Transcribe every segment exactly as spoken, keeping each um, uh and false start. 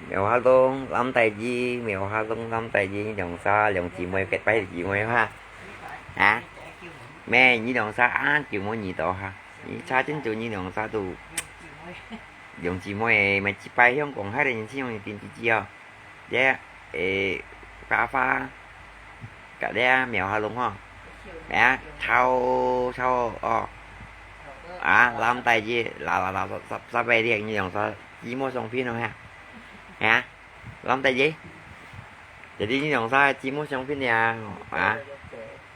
苗下龍，林大姨，苗下龍，林大姨，你兩儕，兩姊妹，結拜姊妹哈？啊？咩，你兩儕恁久無遇到哈？你差真久，你兩儕都兩姊妹，每一擺香港，還有人信用你點幾句哦。這，誒，花花，佮這苗下龍哦，啊，超，超，哦，啊，林大姨，啦啦啦，十，十，十八年，你兩儕，姊妹相片哦，哈？啊？ 林大姨，jadi你兩儕姊妹相片了，啊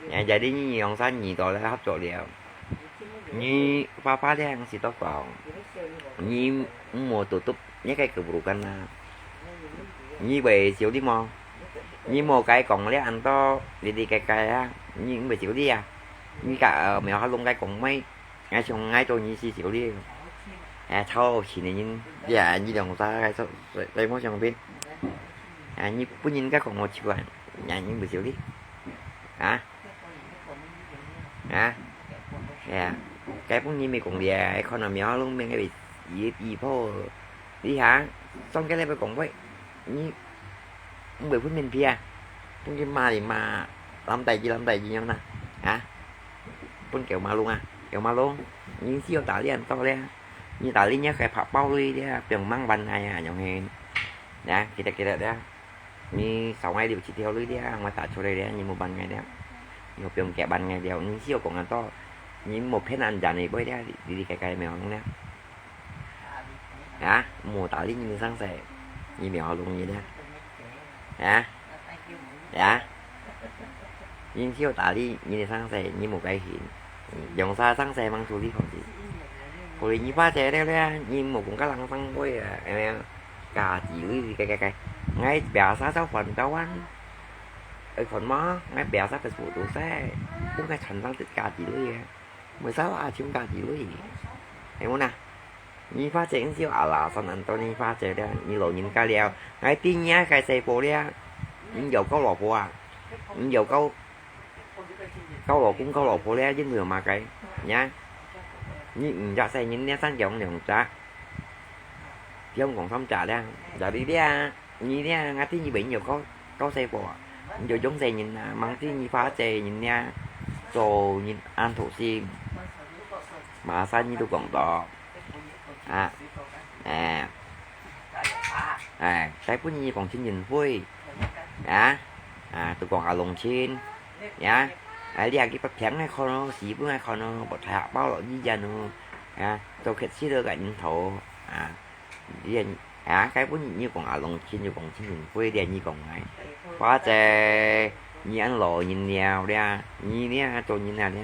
？Ya, jadi你兩儕遇到了合作了。你花花了，係到講，你毋好tutup，你个keburukan啊。你會笑你無？你無該講了，恁多哩哩个个啊，你毋會笑你啊？你佮，呃，苗下龍該講咩？ 𠊎想𠊎做你是小李，哎，超有錢个人，呀，你兩儕个做，做，做麼相片？啊，你本人个講我笑啊，呀，你毋小李，啊？啊？哎呀，該本人咪講了，看到苗下龍面个以，以後，你哈，上个禮拜講喂，你 毋會分面皮啊？分佢罵你罵，林大姨，林大姨樣啦，啊？分狗馬龍啊，狗馬龍，你是有打臉到咧？你打臉也該拍包lui咧，不用忙煩𠊎啊，樣形，啊，記得記得咧，你少𠊎留一條lui咧，𠊎打出來咧，你無煩𠊎咧，你不用該煩𠊎了，你是有講恁多，你無騙人家呢，不會咧，你你該該苗龍咧。 啊，無打理你个生死，你苗下龍你呢？啊？啊？你就打理你个生死，你無該心，兩儕生死吂處理好勢。可是你花姐了咧，你無講佮人生會啊，哎呀，家己類个个个，𠊎biasa就還到完，愛還嗎？𠊎biasa个速度噻，不該傳上自家己類个。 Masa啊，全家己類。係無呐？你花姐，你就阿拉san恁多，你花姐了，你老人家了，𠊎知你个細婆了，你有交老婆啊？你有交，交老公交老婆了，因為麼个？呀？你五隻細人了，生兩隻，香港三隻了，jadi了。 你呢，𠊎知你朋友高，高細个啊，你就用細人啊，吂知你花姐人呢，做人恁土性，馬上你都講到，啊，哎，哎，該本日講親人會，啊，啊，都講阿龍親，呀，哎，你還去不平个看咯，死本个看咯，不太包落你家咯，啊，做客氣了个人頭，啊。 你啊，該本你講阿龍親，又講親人會咧，你講𠊎，花姐，你恁老人了咧，你咧做人啊咧，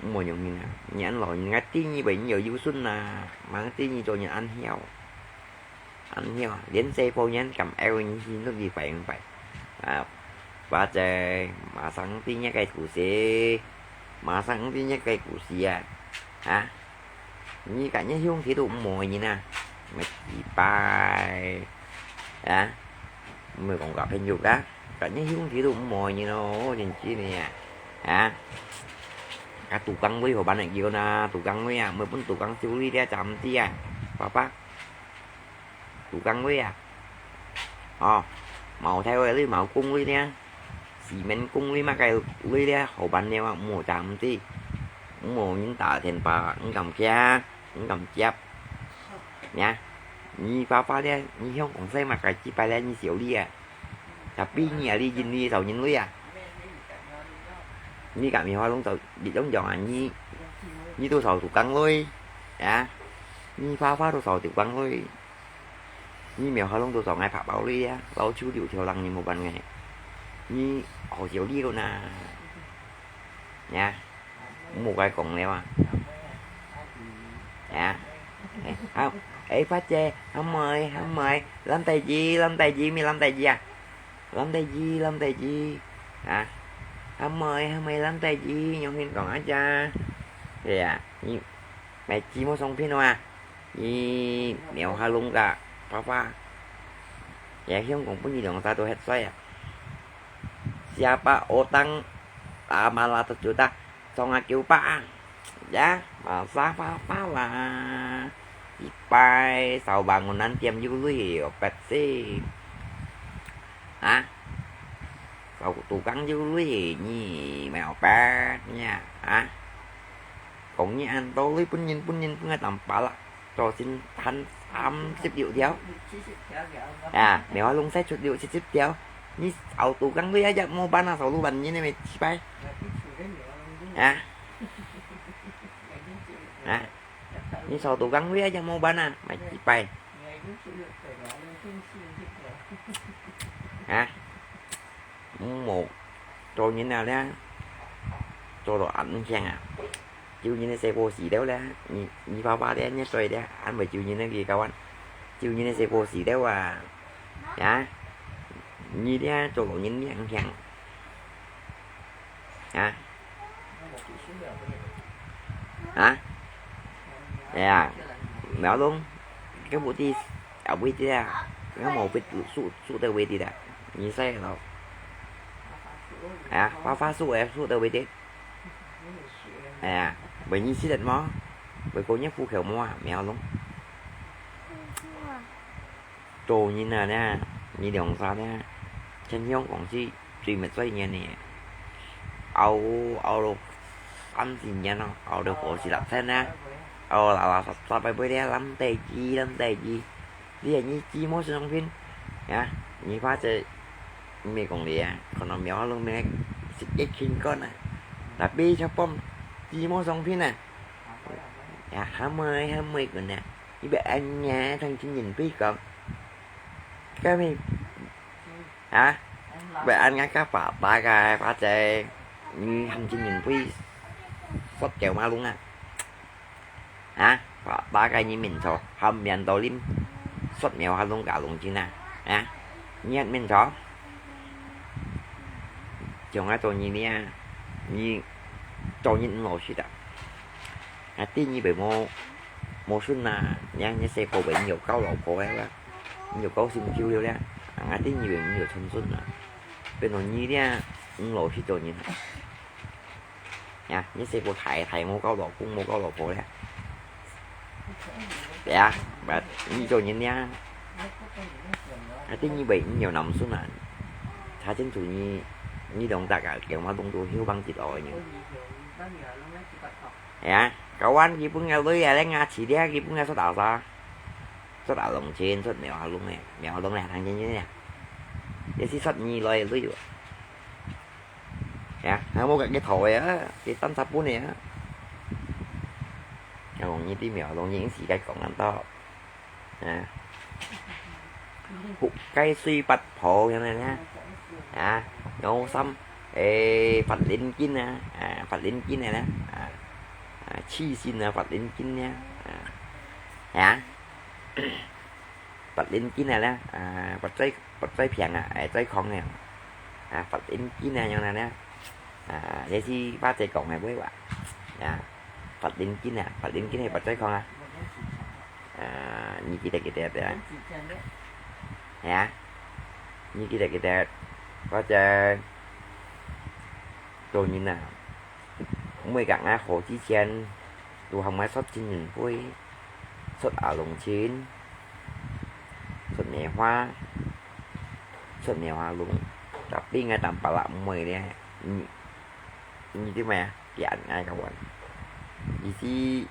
無用人啊，你恁老人，𠊎知你為你有有孫啊，吂知你做人恁囂，恁囂，連細婆人敢愛你，你都你快快，啊，花姐，馬上知你个故事，馬上知你个故事啊，啊。 你个人兄弟都毋愛人啊，麼个拜，啊，毋係講个朋友啦，个人兄弟都毋愛人咯，真係呢，啊，啊，杜江妹好辦得叫呐，杜江妹啊，毋係分杜江修理咧，暫時啊，爸爸。 杜江妹啊，哦，茅台个你茅工妹咧，洗面工妹麼个妹咧，好辦了啊，無暫時，無人打電話，毋敢接，毋敢接。呀，你花花咧，你香港使麼个幾擺咧，你小李啊，tapi你啊，你印尼少人類啊，你敢有話攏做，你攏講啊，你，你都少杜江妹，啊，你花花都少杜江妹。 你苗下龍都做𠊎拍包你啊，老鼠六條人你無辦法。你好笑你个呐。呀，無該講了啊。呀，哎，好，哎，花姐，阿妹，阿妹，林大姨，林大姨，咩林大姨啊？林大姨，林大姨，啊，阿妹，阿妹，林大姨，用心講啊咋？對呀，你買寂寞商品啊？ 你苗下龍个爸爸，也香港分你兩儕都歇衰啊。Siapa orang, ah, malah terjuta, song a kiu pa, ya, masa papa lah. Ipai, sao bangunan tiêm yû lui, opet si. Ha? Sao tukang yû lui, ni, mèo pet, ya, ha? Kong ni ăn to lui, pun yin, pun yin, pun yin, tam pala. Cho xin than tám十六條。啊，苗龍使出六七十條，你熬到更累啊，也無辦啊，手路辦你那邊幾擺。啊？啊？你手到更累啊，也無辦啊，買幾擺。啊？ 毋好做人啊咧，做到恁慶啊！就人个細胞死掉咧，你你爸爸咧，你衰咧，還會就人个佢搞完，就人个細胞死掉啊！啊！你咧做到人恁慶啊！啊！哎呀，苗龍，這不知啊，位置啊，這無位置，坐坐的位置的，你在咯。哎呀，花花樹哎，坐的位置。哎呀，為你食得無？為過日戶口無啊，苗龍。 做人啊咧，你兩儕咧，親像講係最末最年呢，熬熬到三四年咯，熬到過時六七呢，熬到垃垃雜雜个咧，lâm地基，lâm地基，你係你寂寞身上邊，呀，你怕這，毋係講你啊，可能苗龍咩，食一斤乾啊，tapi就幫寂寞上邊啊，呀，喊妹喊妹个呢。 你會恁樣同親人輩講，該咪，啊，會恁樣甲爸爸个，或者你喊親人輩說狗馬龍啊？啊，爸爸个你面坐，喊面到啉，說苗下龍甲龍親啊？啊，你喊面坐？像啊做你呢，你做人毋好食啊？ 啊，第二位無，無孫啊，你看你細个位你有交老婆个啦，你有交心臼了咧，啊，第二位你有親孫啊，變到你咧，毋老實做人。啊，你細个太太無交老公，無交老婆咧。對啊，啊，你做人咧，啊，第二位你有男孫啊，查清楚你，你兩隻啊，電話弄到後幫一個呢。 哎呀，kawan佢分个鐳啊，你牙齒咧，佢分个刷牙沙，刷牙龍錢，刷苗下龍个，苗下龍个，行行行呀，也是刷你來个鐳哦。哎呀，還無个个頭个啊，佢單隻分个啊。我講你對苗下龍已經時間講恁多。 啊，覆蓋水八婆樣个呢，啊，有三，誒，發靈經啊，啊，發靈經个呢，啊，啊，痴線啊，發靈經呢，啊，啊，發靈經个呢，啊，發最，發最平啊，誒，最狂个，啊，發靈經啊，樣个呢，啊，這係花姐講个話，啊，發靈經啊，發靈經係發最狂啊。 啊，你記得記得啊？係啊，你記得記得，或者做人啊，每個人好之前，都還愛說親人輩，說阿龍親，說梅花，說梅花龍，tapi𠊎淡薄仔毋會咧，你，你知咩啊？佢恁樣个話，意思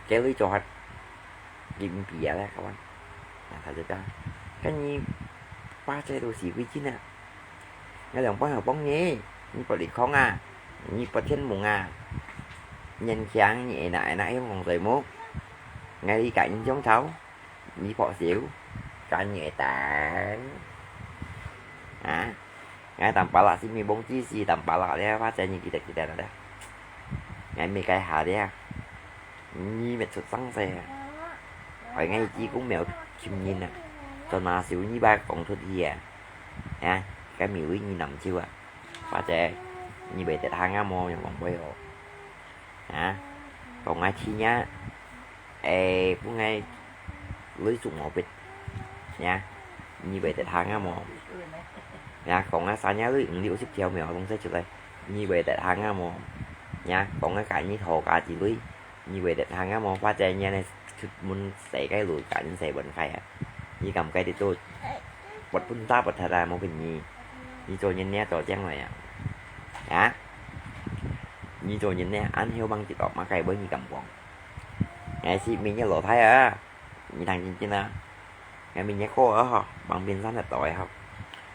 該類做法，你毋知啊咧，kawan。啊，他就講，該你爸這都死鬼精啊！𠊎兩半後幫你，你不離空啊，你不天門啊，年輕你會拿會拿用紅水木，𠊎理解你種草。 你破手，敢會等？啊？𠊎淡薄仔係咪忘記死淡薄仔咧，或者你記得記得了咧？𠊎咪該下咧，你咪出生勢啊！𠊎个子公廟尋人啊，做哪首你把講出去啊？啊？該咪為你難受啊？或者你會得閒啊無？用講話哦。 啊，講𠊎天呀，誒，分𠊎累足毛病，呀，你會得閒啊無？呀，講啊，三日內五六十條苗攏使出來，你會得閒啊無？呀，講啊，今日討加一鐳，你會得閒啊無？或者你恁呢出門踅个路，今日洗碗筷啊，你敢該得做？發奮打發忒啊，無分你，你做人呢做將來啊？啊？你做人呢，恁後望一落，麼个會你敢講？𠊎係明日老弟啊！ 你聽真真啊，𠊎明日過啊吼，望平山个到个吼，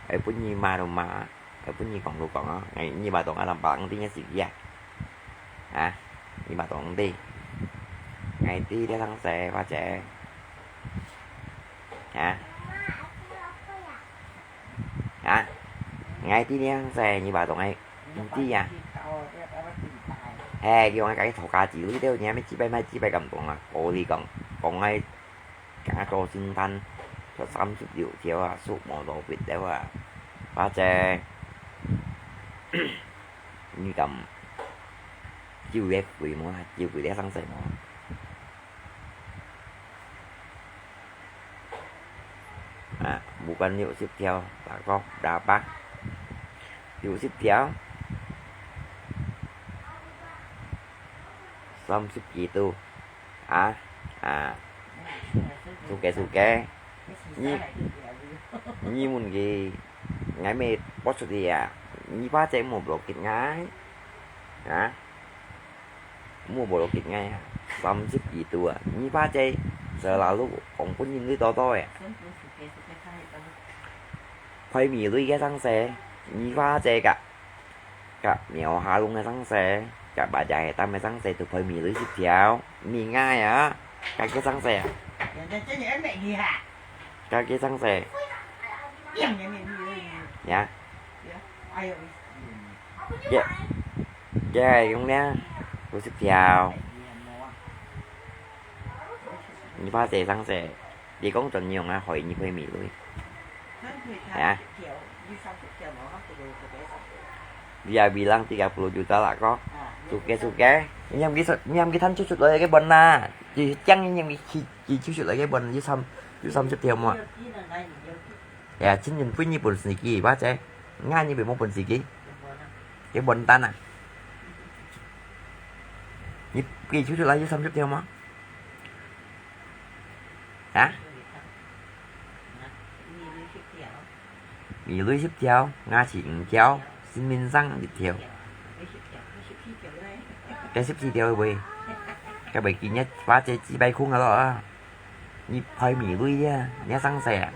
會分你罵就罵，會分你講就講啊，𠊎你罵到𠊎摎別人知个事情啊，啊，你罵到人知，𠊎知了生事，花姐，啊，啊，𠊎知了生事，你罵到𠊎毋知啊。嘿，叫𠊎家己討加一鐳，你兜你還沒幾百，買幾百敢講啊？我你講，講𠊎 加做聖誕，著三十六條啊，手無到別兜啊，或者你敢九月份無啦？九月了生事無？啊，不管六十條，打個打吧，六十條，三十幾度。 啊，啊，suka-suka，你，你問佢，𠊎乜發出去啊？你花姐無block-it𠊎，啊？無block-it𠊎啊？三十幾度啊！你花姐selalu講分人類多多个。派米類个生事，你花姐个。 甲苗下弄个生事，甲巴掌个擔个生事，都派米類十條，你𠊎啊，甲个生事啊，甲个生事，呀，个，个用了，五十條，你怕這生事？ 你講轉用啊，害你派米類。啊？Dia bilang tiga puluh juta lah ko. Suka-suka. Nyam ki, nyam ki than cucut lai ke bon na. Ki chang nyam ki, ki cucut lai ke bon, you sam, you sam cucut dia mo. Ya, chin yin pun ni pun sigi, ba che. Nga ni be mo pun sigi. Ke bon tan ah. Ni ki cucut lai you sam cucut dia mo. Hả? Mì lưới十條，牙齒五條，新民生一條。該十四條會？該會今日花姐幾百空啊咯啊！你派米類啊，你生事啊？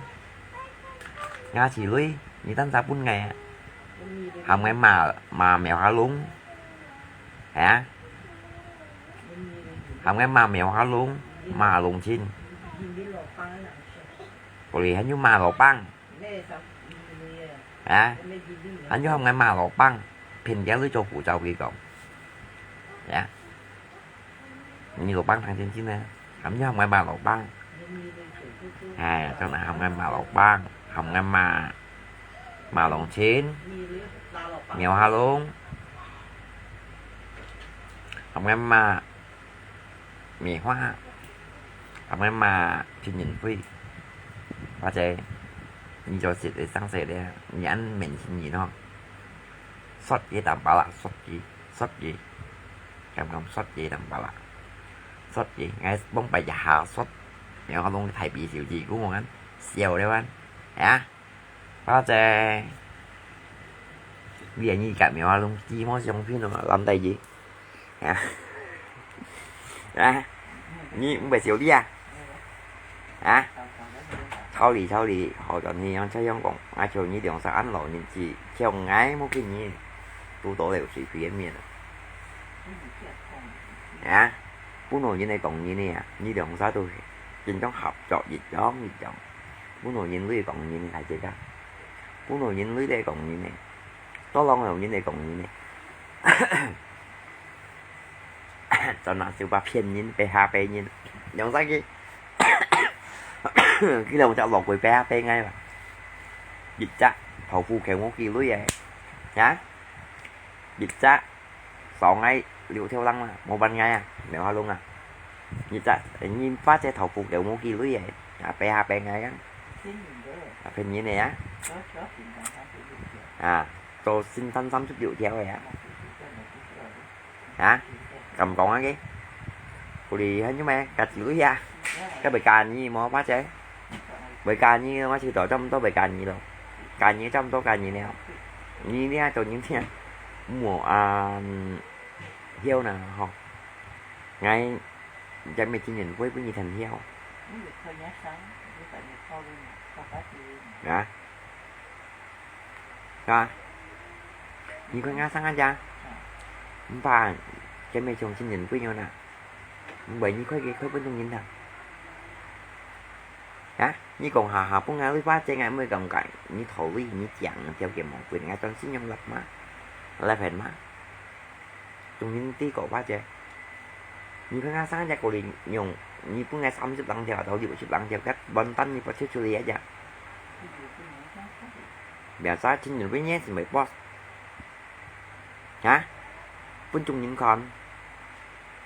牙齒類，你單隻分𠊎啊？喊𠊎罵，罵苗下弄，係啊？ 喊𠊎罵苗下弄，罵弄親。過來還有罵老闆。啊？還有喊𠊎罵老闆，騙佢來做古早佢講。啊？你老闆聽真真啊，還有喊𠊎罵老闆。哎，做哪喊𠊎罵老闆，喊𠊎罵，罵弄親，苗下弄。 喊𠊎罵棉花，喊𠊎罵情人費，或者你就係生事了，你恁明情人吼，說佢淡薄啦，說佢，說佢，敢敢說佢淡薄啦，說佢，𠊎往擺一下說，然後弄大鼻小子，姑我看笑了啊，啊！ 花姐，你啊，你甲苗下弄雞毛相片咯，攬帶佢。啊？啊？你毋會笑你啊？啊？吵你，吵你，好像你樣這樣講，啊，像你兩儕恁老年紀，像𠊎無幾年，都到了水皮个面了。啊？本來人來講人个啊，你兩儕都經常合作一樣一樣。 本來人類講人个，大姐啊，本來人類來講人个，多浪有人來講人个。做哪少把騙人，白下白人，用啥个？佢兩隻落去白下白𠊎嘛。一隻豆腐佢無幾鐳个，啊？一隻 少𠊎六條零啦，無分𠊎啊，苗下弄啊。你隻，你花姐豆腐佢無幾鐳个，啊，白下白𠊎啊。啊，騙人个啊！啊，做新單三十六條个啊！啊，敢講啊佢？佢哩還有咩？加一類啊？該會加你無，花姐？會加你，我知道差毋多會加你咯。加你差毋多加你了。你呢，做人聽，莫啊，曉啦吼。𠊎 這乜真人會分你聽曉。啊？啊？你看𠊎生啊呀？毋怕，這乜像真人會樣啦。毋會，你開个開分眾人聽。啊？你講下下分𠊎鐳花姐，𠊎毋會感覺，你頭鐳，你講條件無分，𠊎當信用力嘛，來騙嘛。 眾人知个花姐。你看𠊎生隻个哩用，你分𠊎三十零條到六十零條，該完蛋你發出去啊呀！biasa真人會認識會post。啊？分眾人看，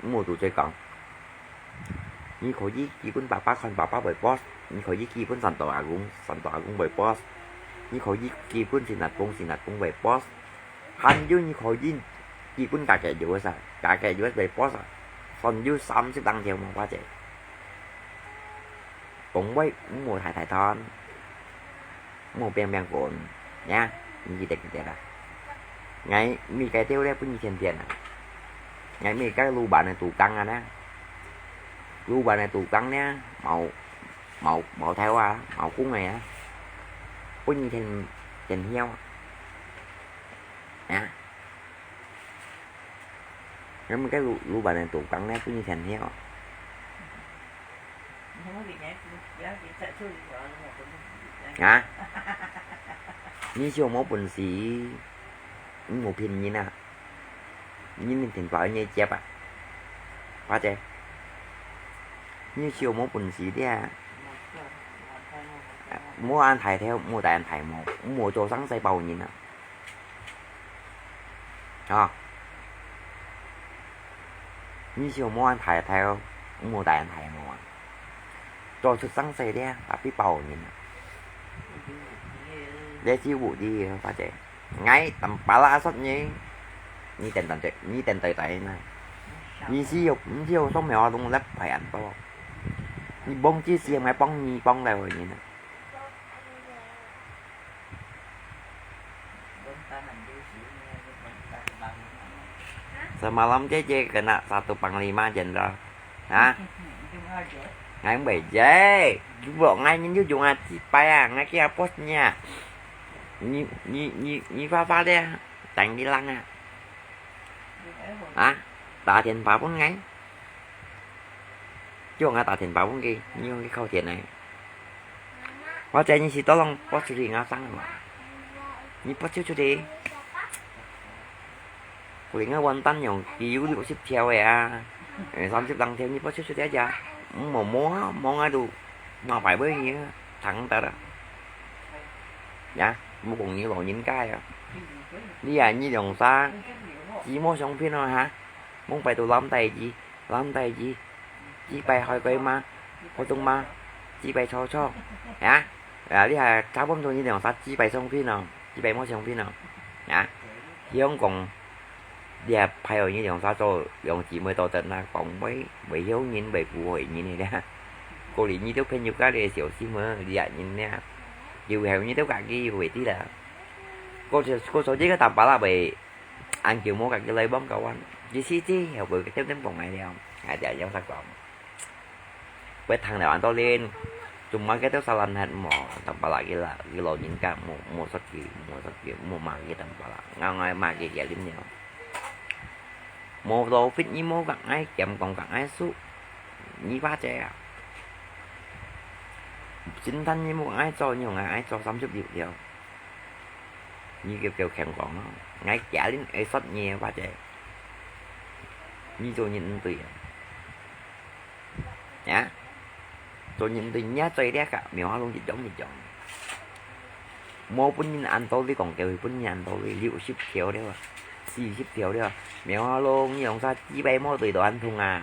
莫堵嘴講。你可以寄分爸爸看，爸爸會post；你可以寄分三多阿公，三多阿公會post；你可以寄分新阿公，新阿公會post。 還有你可以寄分家己有个啥，家己有个會post啊，還有三十零條無花姐。講話毋好大大聲，毋好乒乒滾，呀，你記得記得啦。𠊎每个條咧分你天天啊，𠊎每个老闆个肚梗啊呢，老闆个肚梗呢，毛毛毛頭啊，毛公个啊，分你天天曉啊。 啊？人们个老老闆个肚梗呢，分你天天哦。啊？你就無本事，你無騙人啊！你明天把人接啊，花姐，你就無本事的啊！莫恁大條，莫戴恁大帽，莫做生意包人啊！ 啊！你就莫恁大頭，莫戴恁大帽啊！做出生事咧，tapi包人啊！這是有理个，花姐。𠊎Tampalak說你，你等等對，你等對對呢。你是有，你是有說明話弄得排很多。你忘記是應該幫你幫來个人啊！ Semalam Cece kena satu panglima jenderal. Hah? Ngai mbai jai. Jubok ngai nyen jujung ah, cipai ah, ngai kia bosnya. Ni, ni, ni, ni papa dia, tang hilang ah. Hah? 打電話分ngai. Cho ngai 打電話分佢，你用佢扣錢呢。或者你是tolong post出去，ngai生嘛。你post出去。佢應該完蛋用，佢有六十條个啊，呃，三十零條，你post出去啊，毋好摸啊，摸啊都麻煩分你啊，疼得啦。呀，毋講你老人家啊。你啊，你兩儕，寂寞相片啊，哈，望擺到攬大隻。 攬大隻，幾擺海龜媽、海東媽，幾擺草草，啊？啊，你還差不多你兩儕幾擺相片哦，幾擺摸相片哦，啊？香港，你還派哦，你兩儕做兩姊妹到等啊，講會，會曉人，會顧會人个啦。過年你都朋友家裡小心哦，你啊人呢，有後你都家己有會知啦。過手，過手這個打巴拉會 恁久無甲佢來往交往，意思即係會點點講𠊎了，𠊎就有識講。會聽了恁多年，做麼个都煞爛忒無，Tampalak佢啦，佢老人家無，無識佢，無識佢，無罵佢Tampalak，𠊎，𠊎罵佢佢點了。無道fit你無甲𠊎，兼講甲𠊎輸，你巴姐啊！真趁你無甲𠊎做，你用𠊎，𠊎做三十六條。 你叫叫強講咯，𠊎家人會殺你个，或者你做人毋對啊。啊？做人毋對，你也做這个，苗下攏一樣一樣。無分人恁多，你講叫佢分人恁多，你六十條了啊，四十條了啊，苗下攏你用啥幾擺無對到恁痛啊？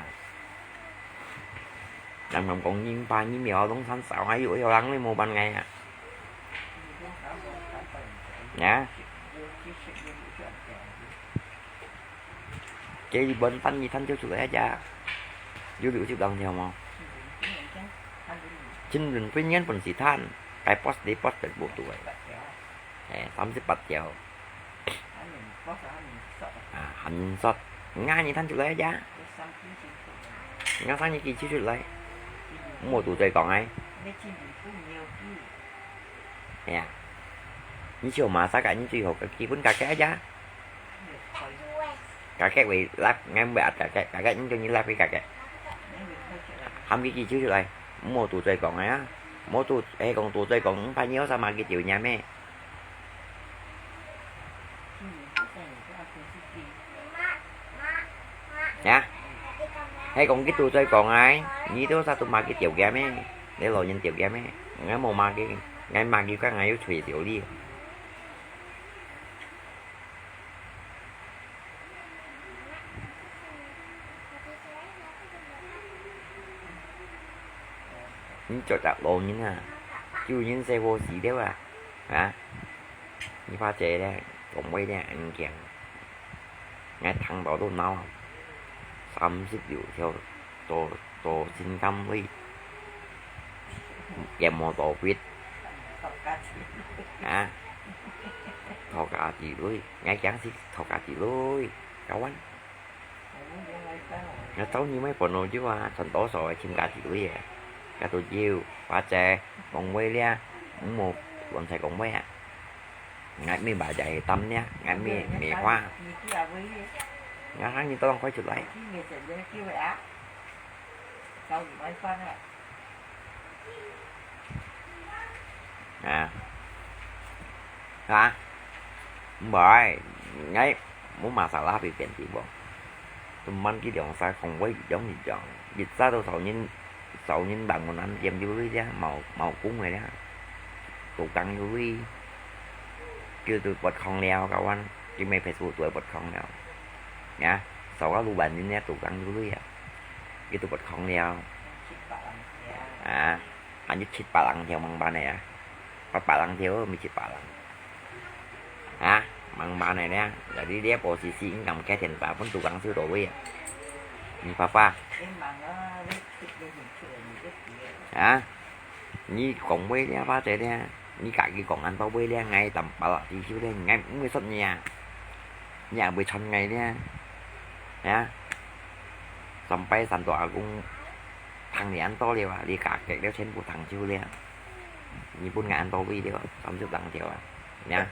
人人講人怕，你苗龍山燒啊，有有人你無辦法啊。呀，這日本單你攤就出來啊，有六十零條無？真正本源本是攤，該 boss 的 boss 全部都係，誒，三十八條。 啊，還人說，𠊎你攤出來呀？𠊎生日寄出來，莫堵嘴講哎。哎呀，你笑嘛啥个？你最好个基本價格呀？價格會落，𠊎毋會壓價格，價格你叫你落去價格。喊佢寄出來，莫堵嘴講哎啊！莫堵，哎，講堵嘴講，毋怕你有啥嘛佢就念咩？ 呀，係講佢堵嘴講哎，你都啥都罵佢條件咩？你老人條件咩？𠊎無罵佢，𠊎罵佢講𠊎有吹條理。 你做隻老人啊，救人細伙死了啊，啊？你怕這咧，講話咧，恁驚。𠊎聽到都惱啊！三十六條，做做心肝胃，也無多必，啊？討家己累，𠊎驚死討家己累，搞完。 𠊎做你妹本來就啊，賺多少个親家弟妹个，該都有，或者講話咧，毋好亂晒講話啊。𠊎明白就係擔咧，𠊎明明白。𠊎喊你當快出來。啊，啊，毋會，𠊎無masalah別邊地方。Cuman佢兩儕講話一樣一樣，一儕都少人少人bangunan店有鐳咧，冇冇工个咧，tukang有鐳，佢都發空了，kawan，佢買Facebook都發空了，呀，少个老闆人咧tukang有鐳啊，佢都發空了，啊。 還有七百零條吂辦个啊，八百零條毋係七百零。啊，吂辦个咧，jadi你這波時時應該開電話分tukang收到位啊。你爸爸。啊，你講話咧，或者咧，你家己講恁多話咧，𠊎淡薄仔知曉咧，𠊎毋會說你啊，你也會傳𠊎咧，啊，sampai三代阿公。 聽你恁多了啊，你價格了全部聽走了。你分𠊎恁多位了，三十零條啊，呀。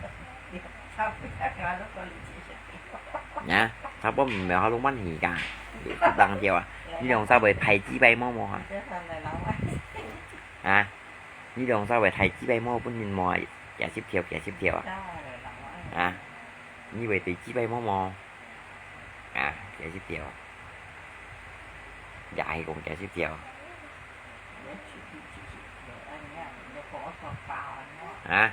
呀，差不多毋係好多萬二个，三十零條啊，你兩儕會大幾擺摸摸啊？啊，你兩儕會大幾擺摸分人摸啊？幾十條，幾十條啊？啊，你會大幾擺摸摸？ 啊，幾十條。也係講幾十條。啊？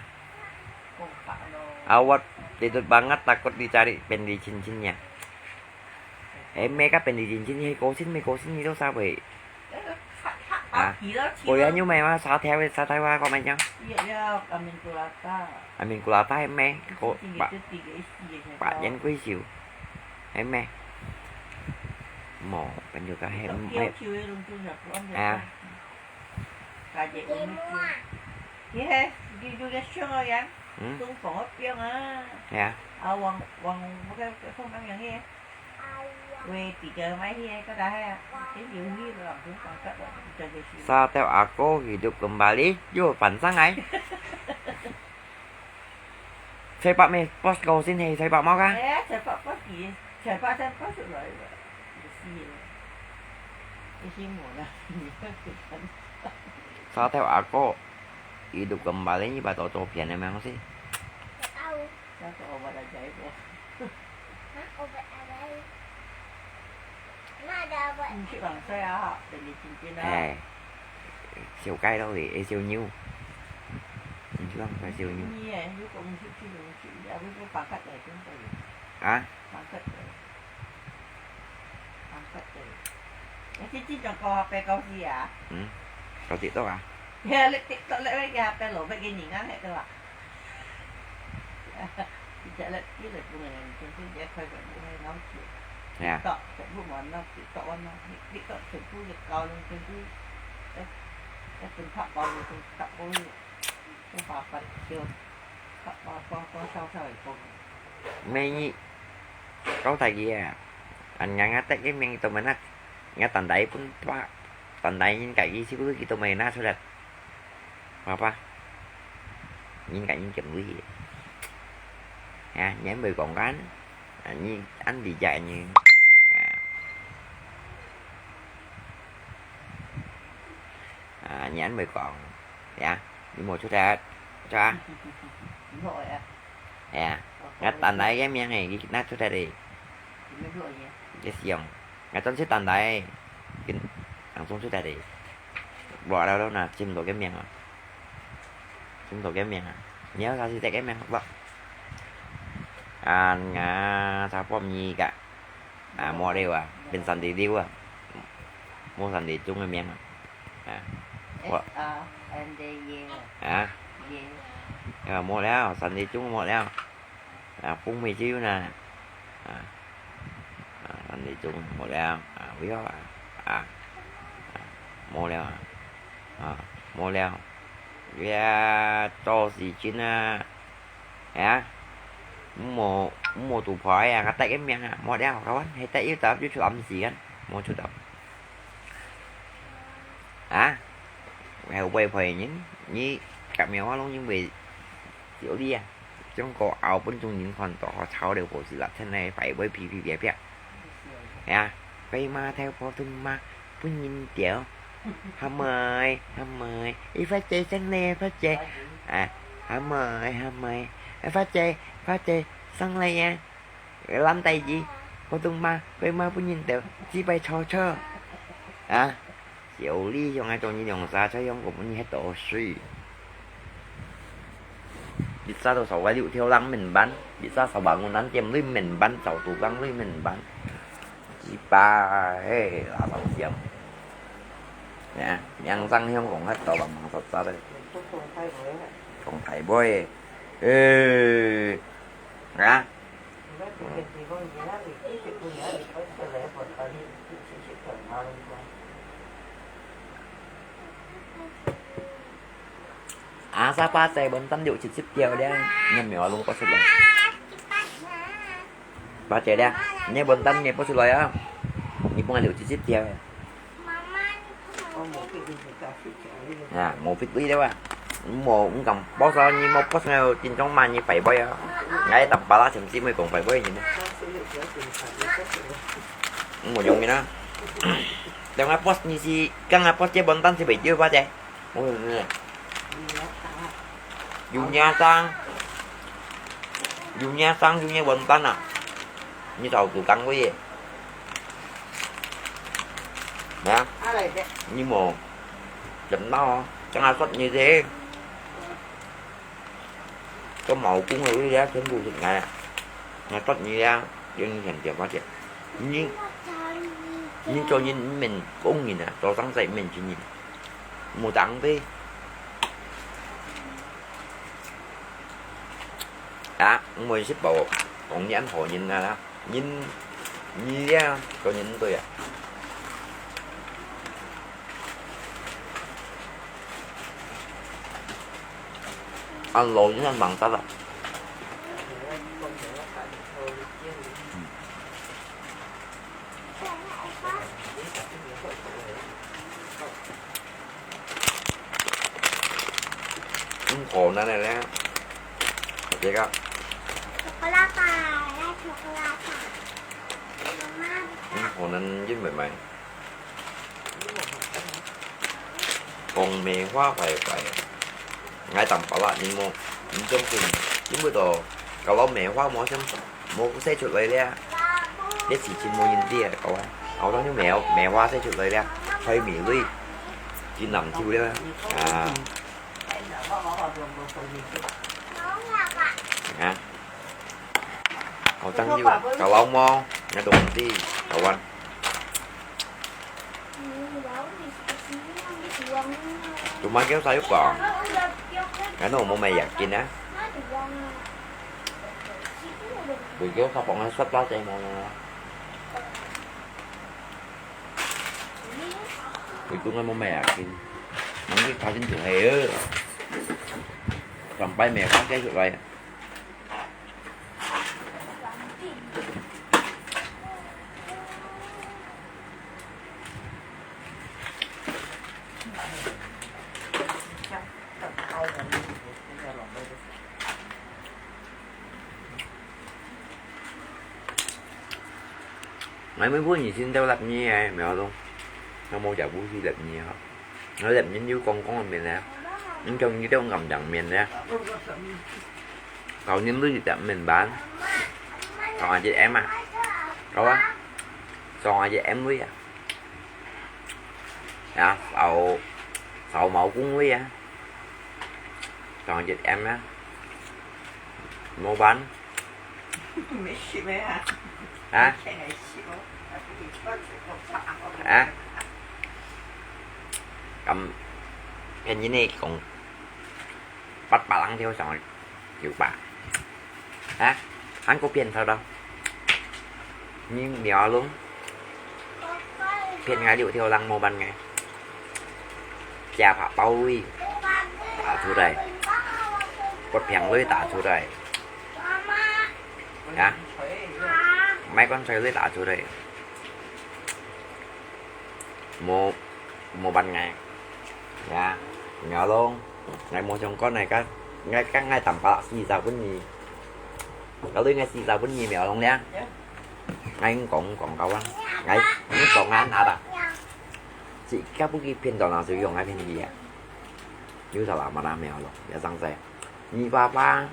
啊，我takut banget takut dicari pendek cincin ya. Eh，買个pendek cincin，係高興，買高興，你都稍微 啊，果然有賣嗎？沙條个，沙條啊，講賣樣。Amin Kulata係咩？個百百元貴少，係咩？無，朋友講係毋係？啊。嗯。係啊。 Sa條阿哥hidup kembali，又翻生來。Sepak咩？Boss高興係sepak毛个？Sa條阿哥hidup kembali，你把到照片了沒有？ Hah? Obat apa? Emang ada obat? Mesti bangsa ya, beli cincin lah. Eh, siu kai tau deh, eh, siu nyiu. Mesti bangsa siu nyiu. Ini ya, lu kok mesti ciu, mesti. Habis tu pangkat ya, contoh ya. Hah? Pangkat ya. Pangkat ya. 你這，這種講話白講死啊！嗯，到底到啊？你啊，你，你，你，你，你，你，老伯个人啊，你對吧？你這，你，你來講个，你真正開个，你還鬧事。係啊。到，全部無鬧事，到我鬧事，你，你到全部个高人，全部，哎，哎，真拍包，真拍包，我把，把，就，把，把，把，把，笑笑个講。 咩，你交代佢啊！啊，人家得个名都無拿，人家單單分把，單單人家个手佢都無拿出來，爸爸，人家人敬畏。啊，你還會講啊？啊，你安慰人家呢？啊，啊，你還會講，呀，你無出來，是吧？ 係啊，𠊎單來个名誒，佢拿出來咧。佢想，𠊎專係單來，佢，人送出來咧。無了了那，尋毋到个名啊，尋毋到个名啊，你要啥時得个名無？啊，𠊎查埔你个。 啊，無了啊，變三十六啊，無三十中个名啊。啊，我，啊，啊，無了，三十中無了。啊，風味酒呢？啊，啊，三十中無了，啊，為何啊？啊，啊，無了啊，啊，無了。呀，做事情啊， 係啊，無，無突破啊，佢得个名啊，無了，kawan，係得又答又出暗示个，無出答。啊，還有外派人，你革命活動因為小弟啊，中國拗分眾人看到，吵了火死了，現在排位噼噼啪啪。係啊，飛馬跳破通馬， 分人屌。喊妹，喊妹，一發姐上來，發姐，啊，喊妹，喊妹，啊，發姐，發姐，上來呀！爛大姨，普通話，會罵分人屌，幾百吵吵。啊，小李像愛做你兩儕，才用個分你係多水。 Bisa to sawai liu thiau lang menban, bisa sabangunan tiam lui menban, sau tukang lui menban. Ipa, hei, lamang siam. Ya, yang sang hiong kong hat to bang mang sat sat. Kong thai boy. Eh, ya. 啊，沙巴仔，分擔六七十條了，你毋好弄不出來。巴姐了，你分擔你不出來啊？你分我六七十條。啊，無fit對了啊？無，毋敢，保守你無保守，緊張嘛，你拜拜啊！𠊎打巴拉全姊妹講拜拜你呢。無用的啦。等下 boss 你是，剛剛 boss 這分擔是袂丟巴姐。 哦，有影生，有影生，有影完蛋啊！你早就講過耶。啊？你無，真鬧啊！正下說你這，這毛公的位啊，全部是𠊎啊！𠊎說你啊，影響點發展。你，你做人毋免講人啊，做生意毋免錢人。 無當費。啊，毋會食飽，講你恁好人啊啦，人，你呀，做人毋對啊。恁老人恁忙煞啊。嗯。 嗯，河南个咧，這個。Chocolate，來chocolate。嗯，河南因為買。講梅花壞壞，𠊎當巴拉，你莫，你相信，因為到，搞到梅花無相信。 無生出來了，這時節無人知啊，講啊，後頭就梅，梅花生出來了，開梅蕊，真難收了啊。啊，後生就搞老毛，那種地，搞完。Cuma kêu saya kong. Ano mo may yakin ah. Bigyan ka pang sa plato mo na. Ito nga mo may yakin. Ang kita din to hayo. Sampai may pakai sa kaya. 𠊎每本日先兜粒米个，苗東，𠊎無食不起粒米啊。𠊎粒米有光光个面咧，你像你兜暗淡面咧。舊年都一隻面板，九啊一M啊，好啊，九啊一M位啊。 啊，掃，掃毛公位啊，當一M啊，模板。沒洗沒啊？啊？現在洗哦。啊？咁，便宜呢，講八百零條上去。 九百。啊？還過騙他咯。你苗龍，騙𠊎六條零模板个，假發包位打出來，不平位打出來。啊？買罐水位打出來。 無，無辦法。Ya，苗龍，𠊎無相干，𠊎个，𠊎个，𠊎tambah四十分你。Kalau𠊎四十分你苗龍咧，𠊎講講到啊，𠊎，你講啊，拿吧。自家不去騙到那就用啊騙你啊。有啥啦嘛啦苗龍，也上在。你爸爸。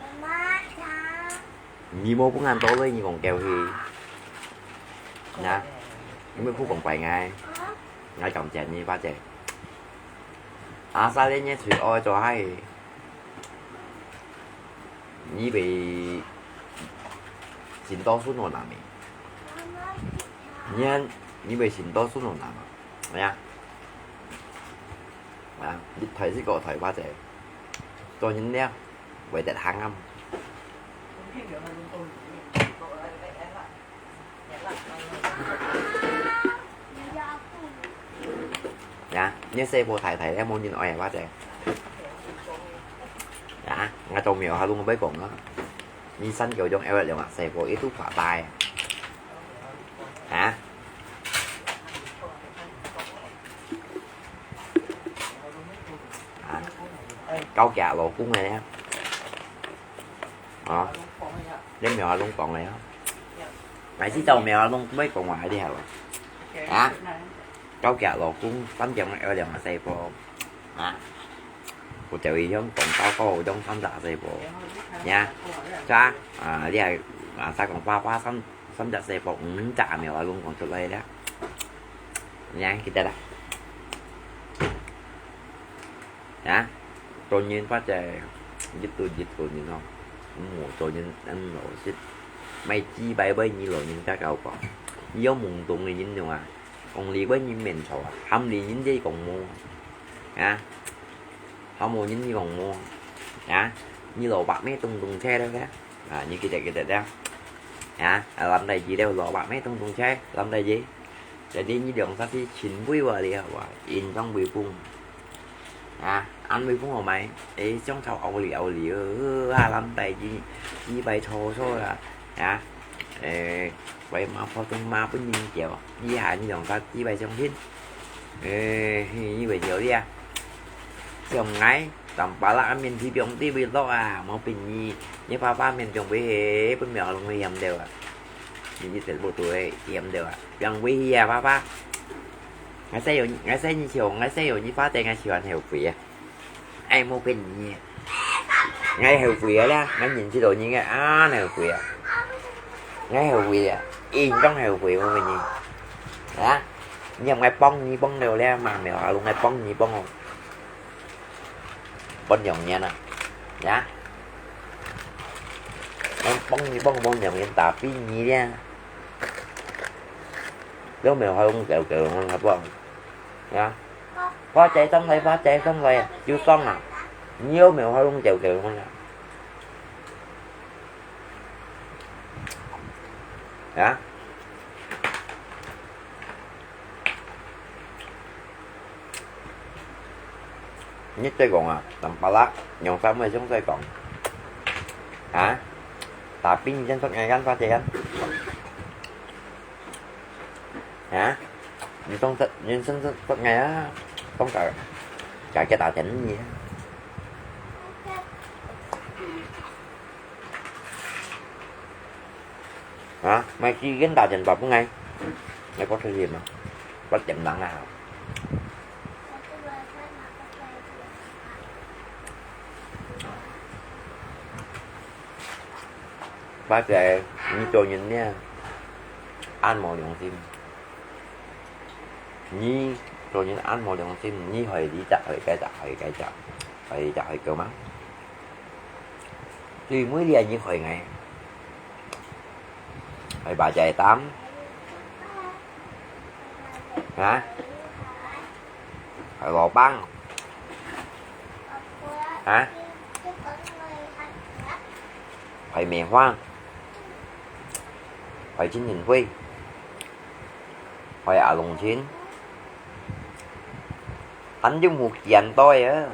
你無分𠊎多了，你講叫佢。那，你毋好講怪𠊎，𠊎感謝你，八姐。Asal你出外做下去，你會尋到順路難咩？你看，你會尋到順路難嗎？哎呀，啊，你抬起個抬八姐，做人了。 會得行啊。Ya，你細婆大大咧，無人愛啊，或者。Ya，𠊎做苗下攏會講啊。你三九種L兩啊，細婆一度發大啊。啊？ 啊，交給老公个咧。啊，你苗阿龍講个啊。𠊎知道苗阿龍毋會講話个，你係無？啊，交給老公，三點鐘要兩個細波。啊，我就會用廣東話講三隻細波。呀，係啊，啊，你係，啊，再講爸爸三，三隻細波，五隻苗阿龍講出來了。 Yan, kita dah. Ya, 做人或者一對一對人咯，毋好做人恁老實。買幾百倍你老人家搞講，你有懵懂个人用啊，講你會人面錯啊，喊你人哋講無啊，好無人你講無啊，你老伯咩咚咚車了个？ 啊，你記得記得了。啊，啊，lâm大姨了，老伯咩咚咚車，lâm大姨。Jadi你兩儕係前輩話了，哇，印象微風。啊，恁微風好買，誒，香草奧利奧利，啊，lâm大姨，幾擺錯錯啦，啊，誒，為嘛普通話分人叫，以下你兩儕幾擺相信。 誒，你會曉哩啊？像𠊎，當巴拉个面皮放低會落啊，無變你，你爸爸面放會係，分苗龍會嫌掉啊。你一直不對，嫌掉啊，放會去啊，爸爸。𠊎使有，𠊎使你笑，𠊎使有你發展，𠊎喜歡後悔啊。 哎，無騙你。𠊎後悔啊啦，𠊎認識到你个，啊，後悔啊。𠊎後悔啊，應當後悔，無騙你。啊，你讓𠊎幫你幫了咧，嘛，苗阿龍，𠊎幫你幫哦。幫兩年啊，呀。𠊎幫你幫，幫兩年，打俾你咧。了苗阿龍狗狗，𠊎幫，呀。花姐上來，花姐上來，有爽啊！你有沒有好弄狗狗弄啊？啊？你再講啊，南巴拉，用啥物想再講？啊？Tapi你先說看看，花姐看。啊？你當真，你真是說哎呀，當个，假个打錢你啊？啊，買時間打電話分𠊎，𠊎講出去嘛，我點人啊。花姐，你做人呢，恁無良心。 你做人恁無良心，你害這隻害該隻，害該隻，害這隻害狗嗎？最尾你還害𠊎，害把仔擔，啊？害老闆，啊？害梅花，害陳陳輝。 害阿龍親，恁樣無見到个啊！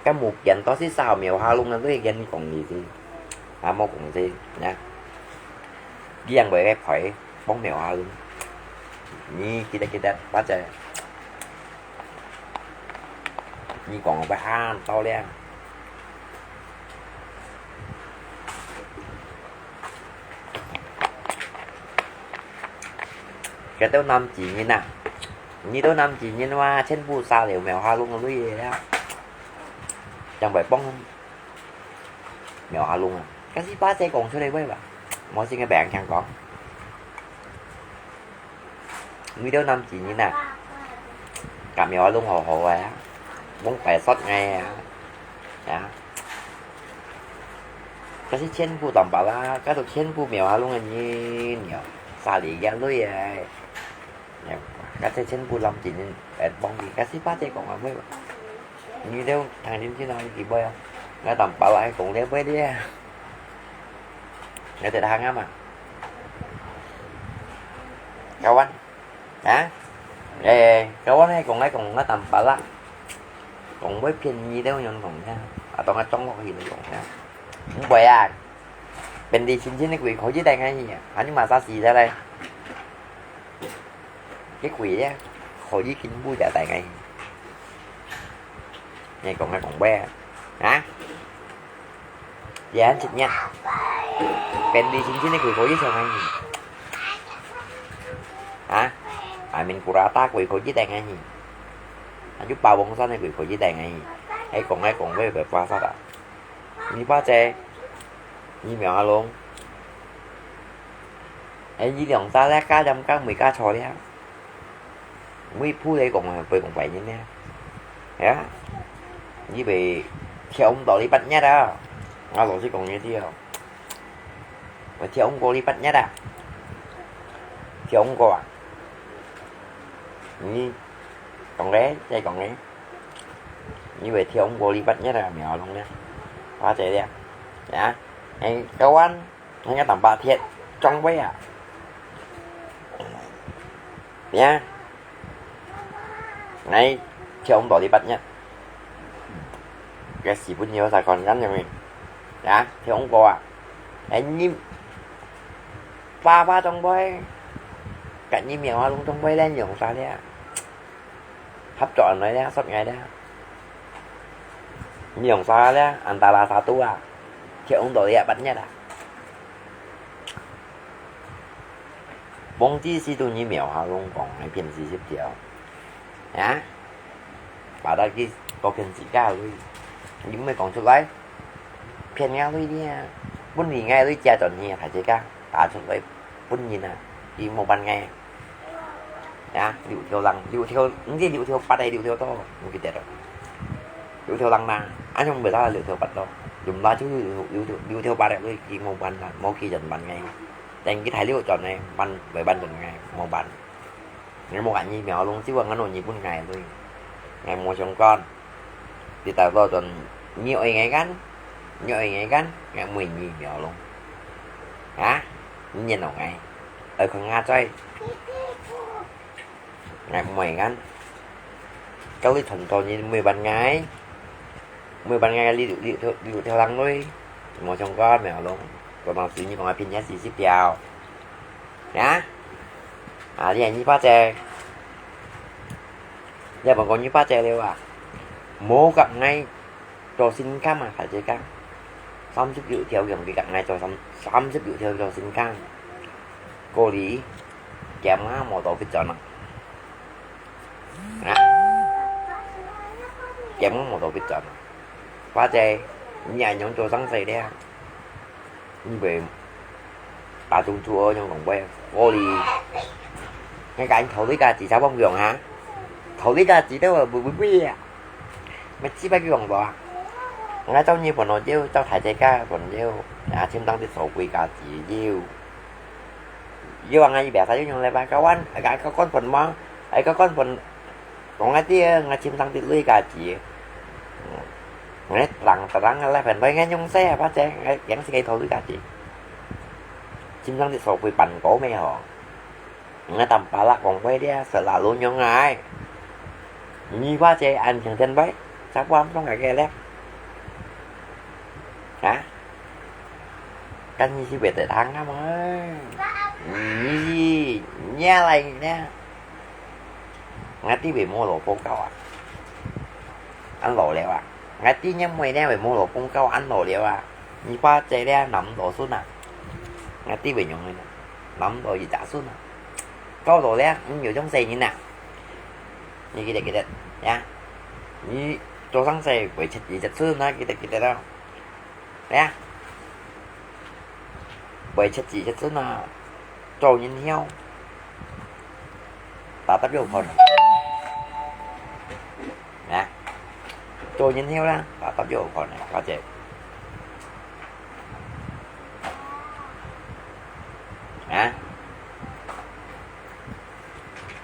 該無見到係啥苗下弄啊，都係跟你講意思，啊，無講意思，呀。你樣會个牌，幫苗下弄。你記得記得，或者，你講會喊到了。 該兜南極人啊，你兜南極人哇，全部殺了苗下弄个鐳个了，正會幫苗下弄啊。該係把這講出來會吧？無信个別人聽講。 你兜南極人啊，甲苗下弄好好个啊，弄白煞个啊，啊。該係全部當白啦，該兜全部苗下弄个人，殺了个鐳个，該係全部南極人來幫佢，該係把這講啊，會吧？ 你兜聽清楚啊，你知無啊？𠊎當白話講了會了。𠊎在行啊嘛。Kawan，啊？誒，kawan係講來講，𠊎當白話，講會騙你兜樣講呀，啊，當𠊎裝落去來講呀。毋會啊，本地親戚个鬼口一定係你啊，還有麼儕事得來？ 該鬼啊，可以跟不了大概。你講个講話啊？啊？也很職業。本地親戚个鬼可以像你。啊？阿明古拉大鬼可以等你。啊，就霸王山个鬼可以等你。還講个講話个花煞啊？ 你把這，你苗下弄。哎，你兩儕咧，加鹽加味加醋咧。每步來講啊，會講白人咧。哎呀，你會跳毋到你八月啊！我老實講你知哦，會跳毋過你八月啊！跳毋過啊！你講个，再講个。 你會跳毋過你八月啊，苗下弄咧，花姐咧，啊，哎，kawan，人家當白鐵，裝備啊，呀，𠊎跳毋到你八月，該死朋友才看看有無，呀，跳毋過啊，哎，你，爸爸裝備，該你苗下弄裝備咧，用啥咧？ 合作恁耐咧，十年咧。你用啥咧？Antara satu啊，跳毋到你八月啊。忘記是對你苗下弄講个騙四十條。啊？把到去多騙自家鐳，你毋會講出來？騙𠊎鐳呢？本來𠊎鐳借轉去，大自家打出來分人啊，佢無辦法。 呀，六條龍，六條，毋知六條八个六條多，毋記得了。六條龍嘛，恁樣毋會得六條八咯。用啦就六，六條，六條八个，佢無辦法，無佢人辦个。等佢大陸轉个，辦，會辦轉个，無辦。𠊎無佮你苗龍，只不過𠊎拿你分𠊎鐳，𠊎無相干。你到到陣，你愛𠊎kan，你愛𠊎kan，𠊎毋愛你苗龍。啊？你認同𠊎？愛看𠊎嘴。𠊎毋愛kan。Kalau你傳到你每晚𠊎，每晚𠊎你你你你條人鐳，無相干苗龍。Kalau你講𠊎騙你四十條。 呀？啊，你係二八姐，你係問過二八姐了啊？無佮𠊎做心肝啊，大姐講。三十六條用佢佮𠊎做三，三十六條做心肝。過你，減啊，無到必轉啊。啊？減啊，無到必轉啊。八姐，你恁樣做生事了？ 你會打中途哦，用講話，我哩，𠊎講你投資價值差不多用哈，投資價值都會會會啊，乜知擺佢用無啊？𠊎做日本佬就做大自家朋友，啊，千張的所謂價值有，有啊，𠊎一百三就用來吧，kawan，哎，kawan pun嘛，哎，kawan pun 講該啲，𠊎尋上啲鐳價值。𠊎人，人个來分來，𠊎用勢啊，八姐，𠊎驚死个頭鐳價值。尋上啲所謂辦公个吼。𠊎淡薄仔講話啲，實啦，老娘啊，你八姐安靜點喂，咋不安放个咧？啊？跟你去別地方啊嘛？你，你來呢？ 𠊎知會無老公教啊，恁老了啊！𠊎知你妹呢會無老公教恁老了啊！你爸姐呢，男老孫啊！𠊎知會用个呢，男老一隻孫啊！教老了，你有種細人啊！你記得記得呀！你做生事會出一隻孫啊！記得記得咯！呀！會出一隻孫啊！ 做人後，打得有可能。啊，做人後啦，打得有可能，或者，啊，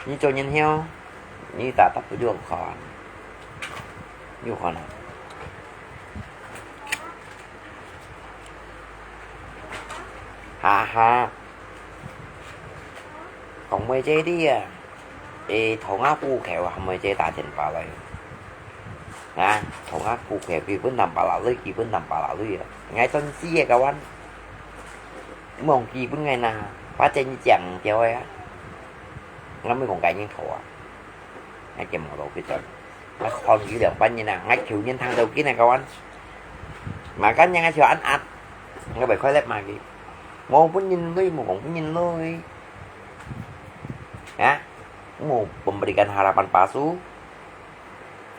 你做人後，你打得有可能，有可能。 哈哈，講妹姐你啊，誒，同阿姑佢話妹姐打電話來。啊，同阿姑佢佢分number啦，佢分number啦，佢啊，𠊎真係个，kawan，望佢分𠊎拿，反正你講掉个啊，𠊎毋講該人頭啊，𠊎見無到佢轉。 𠊎看佢兩班人啊，𠊎求人聽到佢呢，kawan。Makanya𠊎就恁壓，𠊎會快樂嘛佢。無分人鐳，無講分人鐳。啊？無memberikan harapan palsu。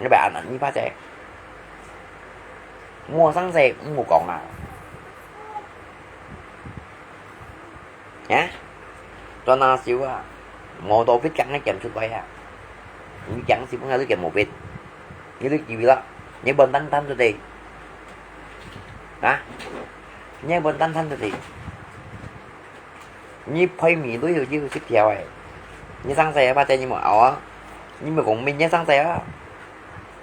𠊎會恁壓你八姐。無生事，毋好講啊。 呀，轉下手啊，無到必驚你減出來啊！你驚死本來都減無必，你都機會啦，你本單攤出去，啊，你本單攤出去，你配米都有有十條誒，你生事啊，八姐你莫拗啊，你莫講明年生事啊，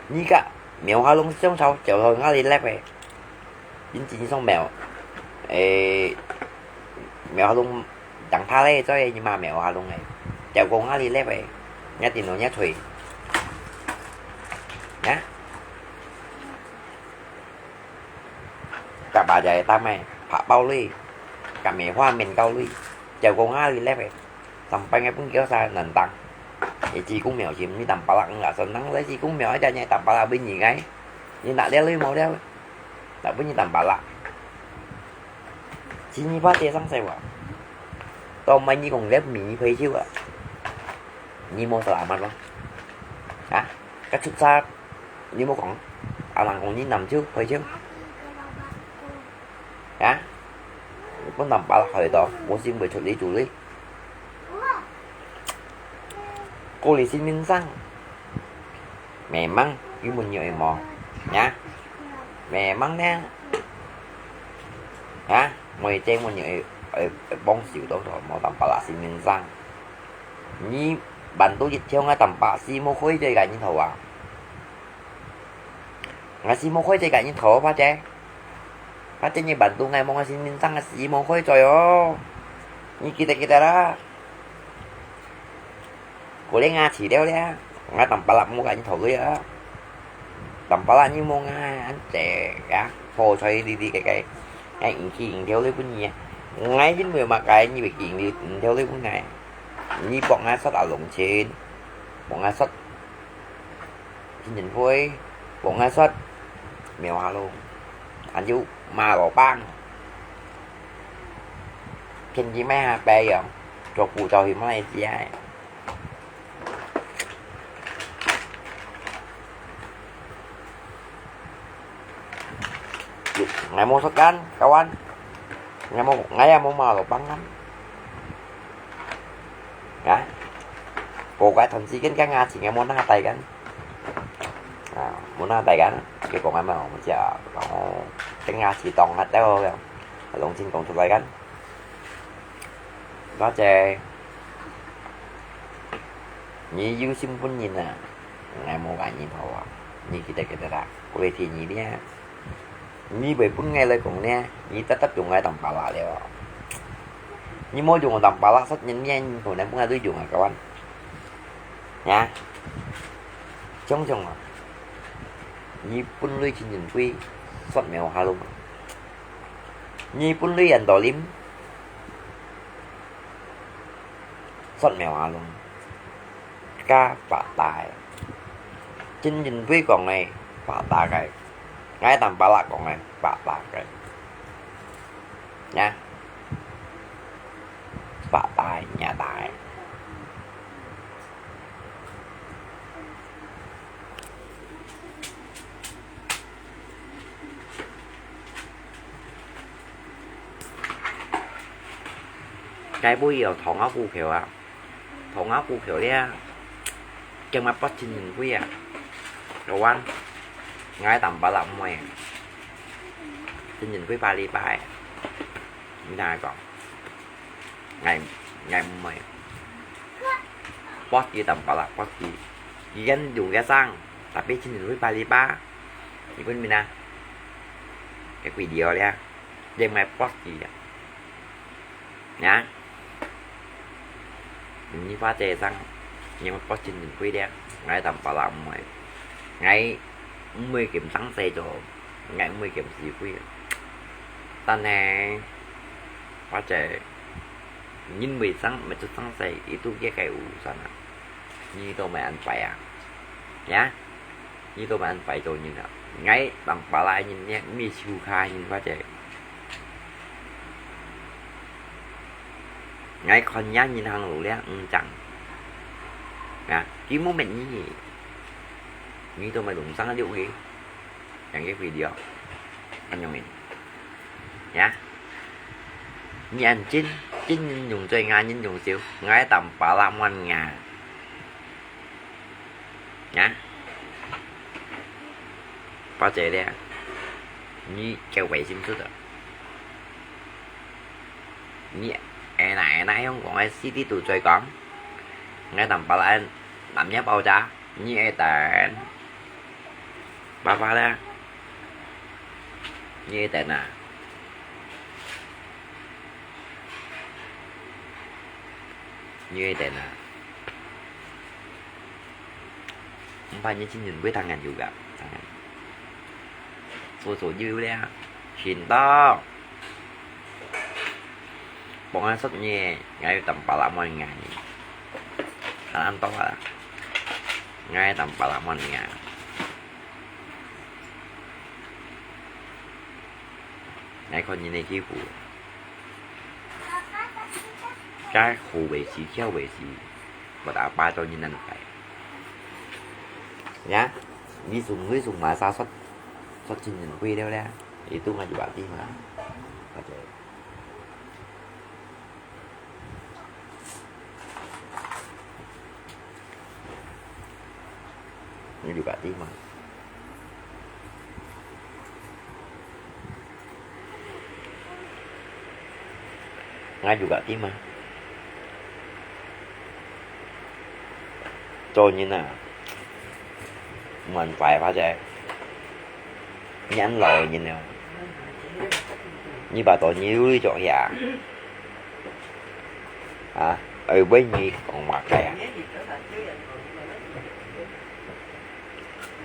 你个苗下龍相吵，就到哪裡粒誒。 因為上苗，誒，苗下龍長大咧，所以你嘛苗下龍誒，照顧下你咧誒，你定到你吹，啊？甲爸就係打咩，拍包咧，甲梅花面高咧，照顧下你咧誒。 Sampai ngai pun kira sa nantang. Eh, si Kung Miao si, ni tampalak nga, senang lah si Kung Miao aja nyai tampalak bini ngai. Ni nak lihat lui mau lihat. Tak bunyi tampalak. Sini pa tiang sang saya wa. Tau mai ni kong lihat mi ni pai siu wa. Ni mau selamat wa. Ha? Kacuk sa, ni mau kong. Alang kong ni nam siu, pai siu. Ha? Pun tampalak hari to, musim berculi-culi. Kuli si min sang. Memang, imun nyo emo. Ya. Memang ne. Ya, mo i cheng mun nyo e, e, e bong siu to to, mo tampalak si min sang. Ni Bantu一條，𠊎tambah四毛塊就一個人頭啊！𠊎四毛塊就一個人頭，怕姐。怕姐你bantu𠊎無，𠊎先人生个四毛塊左右。你記得記得啦。過來𠊎遲了咧，𠊎tambah啦無个人頭个啊。Tambah啦你無𠊎恁濟啊，好彩哩哩个个，𠊎贏去贏條鐳分你啊。𠊎因為麼个你會去贏條鐳分𠊎？你幫𠊎說啊，龍親，幫𠊎說。 天人會，幫𠊎說，苗下路，還有馬老闆，天氣乜下白樣，做古早去馬來西亞。𠊎無說kan，kawan。𠊎無，𠊎也無馬老闆kan。啊？過該段時間，該牙齒，𠊎無拿帶kan。 啊，無拿帶kan，佢講个嘛，我講，哦，等牙齒當下了，龍親講出來kan。多謝，你有心分人啊，𠊎無个人頭啊，你記得記得啦，過來提你咧。 你會分𠊎來講呢，你特特用𠊎tambah啦了。你無用tambah啦，實人呢，你可能分𠊎都用啊，kawan。呀，想想啊，你分鐳天人會，說苗下路嘛。你分鐳人道林， 說苗下路，該發達个。天人會講个發達个，𠊎tambah啦講个發達个。呀，發達个，發達个。 該尾有糖仔牯橋啊，糖仔牯橋咧，今日八千銀馗啊，老闆，𠊎tambah啦毋會，千銀馗八禮拜，你聽𠊎講。 𠊎，𠊎毋會。Post佢tambah啦，post佢。佢kan用个聲，tapi千銀馗八禮拜。你分明啊？該video咧，你毋係post佢啊？呀？你發這聲，你毋係post千銀馗咧，𠊎tambah啦毋會。𠊎毋會兼生細做，𠊎毋會兼死鬼。但係，或者 因為生，乜就生細，itu kieu kaya urusan啊。你都乜恁壞啊？呀？你都乜恁壞做人啊？𠊎tambah啦人呢，毋係手下人或者。𠊎看人行路咧，毋正。啊，佢無搣你，你都乜弄生了个。 Yang cái video. Anh用你. Ya. Nhi ăn chín, chín Nhi dùng最ngà, Nhi dùng xíu. Ngai tầm pá lạ muôn ngà. Ya. Bao giờ đấy. Nhi kêu vậy xin chút rồi. Nhi, ê nà, ê nà, không có ai xí tí tụ chơi con. Ngai tầm pá lạ, nắm nhá bao cha. Nhi ai tên. Ba ba le. Nhi ai tên à? Nhi ai tên à? Không phải như chính mình với thằng ngành dù gặp. Thằng ngành. Số số dư le. Xin tao. Pong an sot nye, ngai tam pala mon ngai. Kan an to la. Ngai tam pala mon ngai. Ngai kon nyi ne ki hu. Kai hu wei si, kiao wei si. Ba ta ba to nyi nan kai. Ya, ni sung, ni sung ma sa sot. Sot chin nyi kui leo le. Itu ngai ju ba ti ma. Oke. Ngai juga ti ma. Ngai juga ti ma. 做人啊，毋好壞，或者你恁老个人了，你把到你屋里做下，啊，愛問你講麼个啊？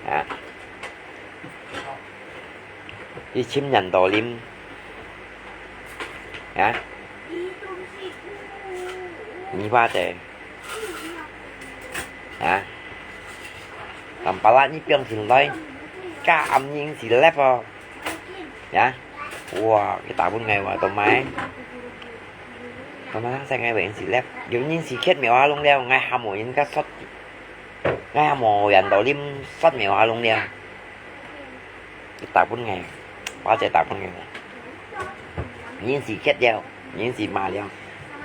啊，你尋人到啉，啊，你話得。 啊，Tampalak你放心來，加暗人是left哦。啊，哇，佢打分𠊎哇，做麼个？做麼个生个人是left？有人是缺苗下弄了，𠊎還無人家shot，𠊎還無人到啉shot苗下弄了。佢打分𠊎，花姐打分𠊎。人是缺了，人是麻了，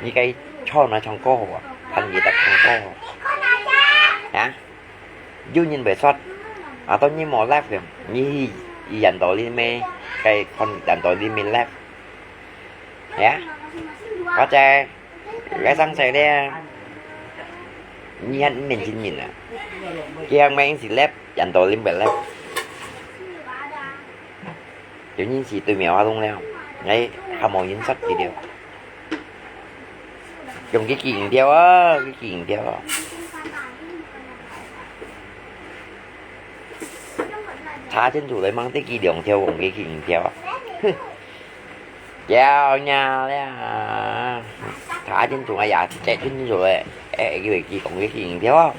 你該唱啊唱歌好啊，彈吉他唱歌好。啊？ 有人會shot，啊，到你無left个，你去，去人到你咩，該看人到你咩left。呀？花姐，該生細咧，你還毋明真人啊？佢還明是left，人到你毋left。 有人是對苗下弄了，𠊎還無人shot佢了。用佢記毋掉啊，佢記毋掉啊。查清楚來，吂得佢兩條，用佢記毋掉啊。哼，要命了！查清楚啊，也查清楚咧，哎，佢會記，用佢記毋掉啊。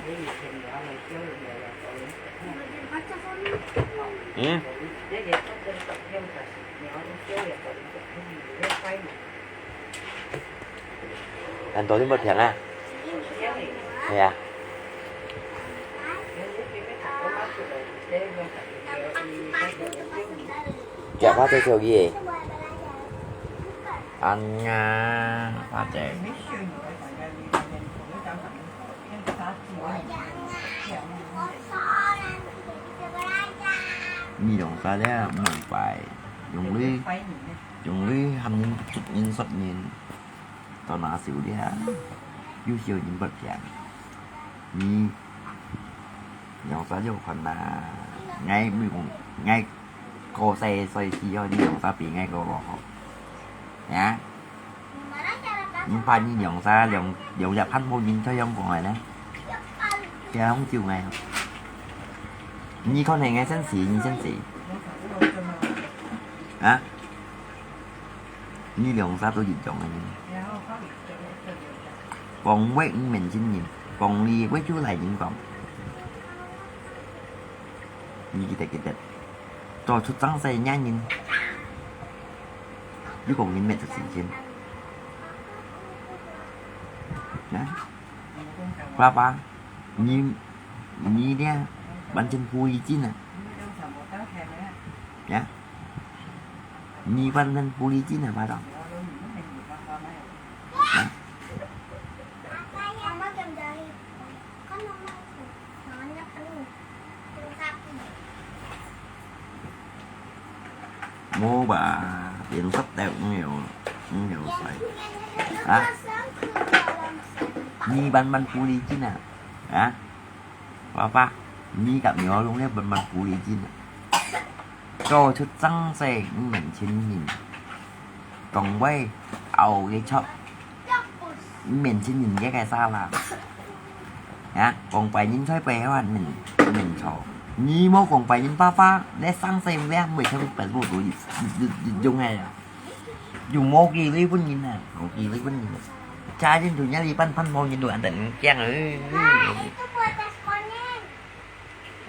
嗯？ 恁多你無聽啊？係啊。食飯最少个。哎呀，花姐。你兩儕咧，毋明白，用你，用你喊人捉人殺人，到哪少咧？有少人不平，你兩儕就看啦。𠊎毋講，𠊎過世，所以死哦，你兩儕比𠊎過好。啊？ 毋怕你兩儕兩，兩隻飯無人在香港个呢？這樣就𠊎。你看你𠊎先死，你先死。啊？你兩儕都一樣个人。講話毋明真人，講理話就賴人講。你記得，記得。 做出正事个人，又講人滅出時間。啊？爸爸，你，你這完全不理智呢。啊？你完全不理智呢，爸爸。啊？ 無吧，變色了，毋曉，毋曉使。啊？你慢慢不理解啊？啊？爸爸，你甲苗龍咧慢慢不理解啊？做出正事毋明情形，講話拗个錯。 毋明情人个个啥啦？啊，講別人在背後啊，毋明，毋明錯。你無講別人爸爸，你生死毋了，每天白目都一，一，一，一種个啊。有無機會分人啊？無機會分人。家人都壓力半半無人都安得人驚啊。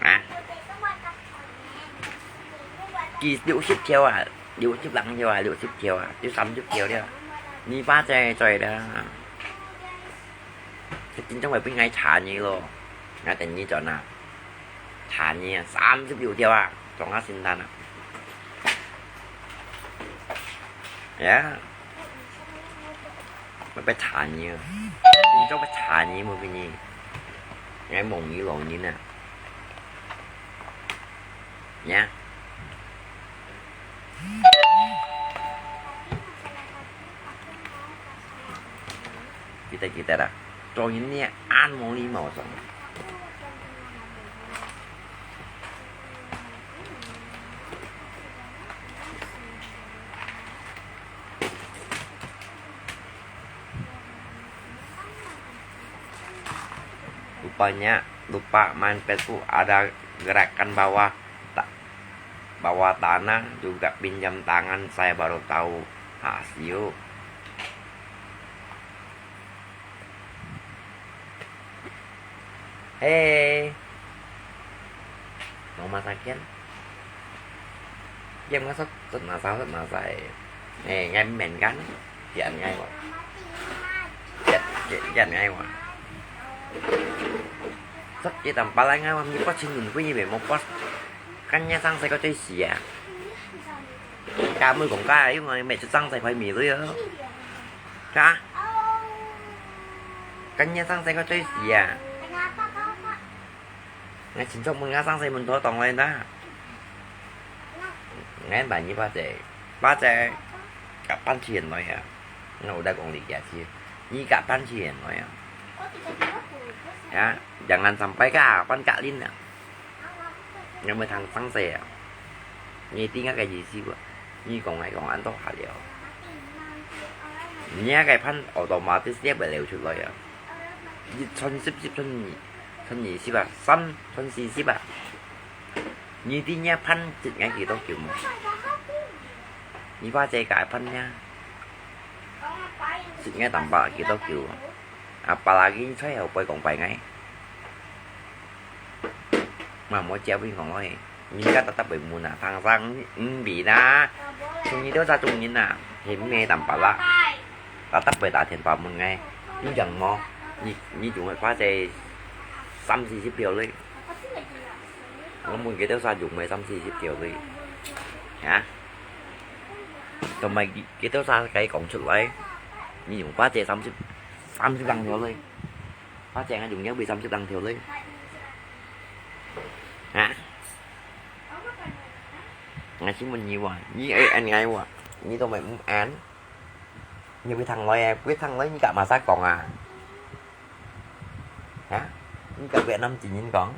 啊？佢六十條啊， 六十零條啊，六十條啊，有三十條了。你爸在在啦。佢今朝會分𠊎查你咯，𠊎等你轉啊。查你啊，三十六條啊，裝下心單啊。呀，會被查你啊，今朝會查你，無分你，𠊎望你老人啊。 呀。記得，記得啦，做人呢，恁無禮貌上。Pokoknya lupa main Facebook, ada gerakan bawah ta-, bawah tanah juga pinjam tangan, saya baru tahu hasil. Hei, mau masakin? Yang masuk, set masak, set masak. Eh, ngai men kan? Yan ngai wa. Yan, yan, yan ngai wa. Set ye tam palai ngai wa, mi pas chin yin kui ye mo pas. Kan nya sang sai ko chui sia. Ka mui kong ka, yung ngai me chu sang sai phai mi lui yo. Ka? Kan nya sang sai ko chui sia. Ngai chin chok mun nga sang sai mun tho tong lai na. Ngai ba ni ba che. Ba che. Ka pan chien noi ya. Ngai u da kong li kia chi. Ni ka pan chien noi ya. Ya, jangan sampai ka pan ka lin ya. Ngai mui thang sang sai ya. Ni ti nga ka yi si ba. Ni kong ngai kong an to ha liao. Ni ka pan automatic dia ba liu chut lai ya. Ni chon sip sip chon ni. Chon ni si ba. Sam chon si si ba. Ni ti nya pan chit ngai ki to kiu mo. Ni ba che ka pan nya. Chit ngai tam ba ki to kiu. Apalagi choi hau poi kong pai ngai. Mà mua chia với ngon lắm. Mình cái ta tập bởi mùn à, thằng sang ưng bị na. Chúng như đó ra chung nhìn à, thì mẹ tầm bảo là ta tập bởi ta thiền bảo mùn ngay. Như chẳng mò, như, như chúng phải khóa xe xăm xì xíp điều đấy. Nó mùn cái đó xa dùng mày xăm xì xíp điều đấy. Hả? Tụi mày cái đó xa cái cổng xuất lấy. Như chúng khóa xe xăm xíp, xăm xíp lăng điều đấy. Khóa xe ngay dùng nhớ bị xăm xíp lăng điều đấy. Hả? Ngai xin mùn nhi wa, nhi ê ăn ngai wa, nhi tụi mày mùn ăn. Nhi bị thằng nói, bị thằng nói nhi cả mà sát còn à. Hả? Nhi cả Việt Nam chỉ nhìn còn.